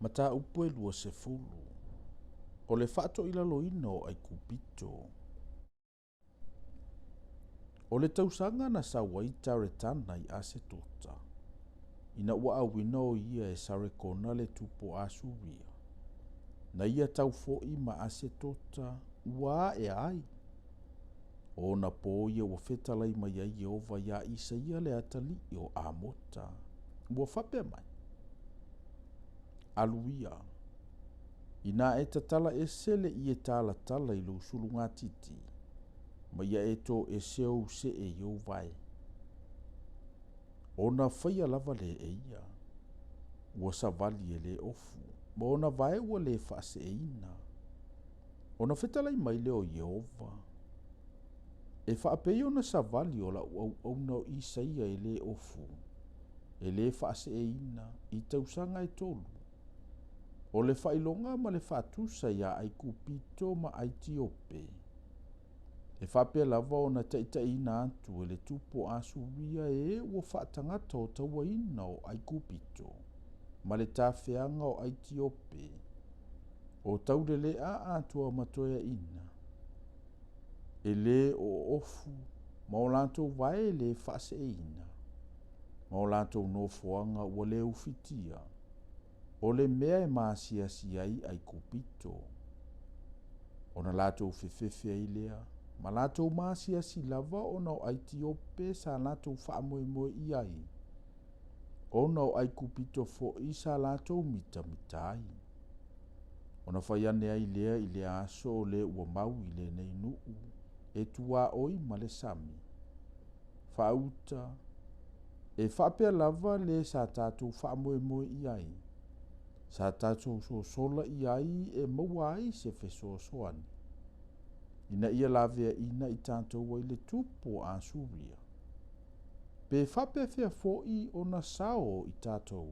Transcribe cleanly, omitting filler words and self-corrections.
Mataupu e 20. O le faatoilaloina o Aikupito. O le tausaga na sau ai Taretana i Asetota, ina ua auina o ia e Sarekona le tupu o Asuria, na ia tau foi ma Asetota ua aea ai. O ona pō ia ua fetalai mai ai Ieova iā Isaia le atalii o Amota, ua faapea mai, Alu ia, inā e tatala ese le ie talatala i lou sulugatiti, ma ia e toese ou see i ou vae. Ona faia lava lea e ia, ua savali e le ofu, ma ona vae ua le faaseeina. Ona fetalai mai lea o Ieova, E faapei ona savali o lau auauna o Isaia e le ofu, e le faaseeina, i tausaga e tolu, o le faailoga ma le faatusa iā Aikupito ma Aitiope, e faapea lava ona taitaiina atu e le tupu o Asuria e ua faatagata o tauaina o Aikupito ma le tafeaga o Aitiope, o taulelea atoa ma toeaina, e le o ofu ma o latou vae e le faaseeina, ma o latou nofoaga ua le ufitia, o le mea e maasiasi ai Aikupito. Ona latou fefefe ai lea, ma latou maasiasi lava ona o Aitiope sa latou faamoemoe i ai, ona o Aikupito foi sa latou mitamita ai. Ona fai ane ai lea i lea aso o le ua mau i lenei nuu e tuaoi ma le sami. Faauta, e faapea lava le sa tatou faamoemoe i ai, sa tatou sosola i ai e maua ai se fesoasoani, ina ia laveaina i tatou ai le tupu o Asuria. Pe faapefea foi ona sao i tatou?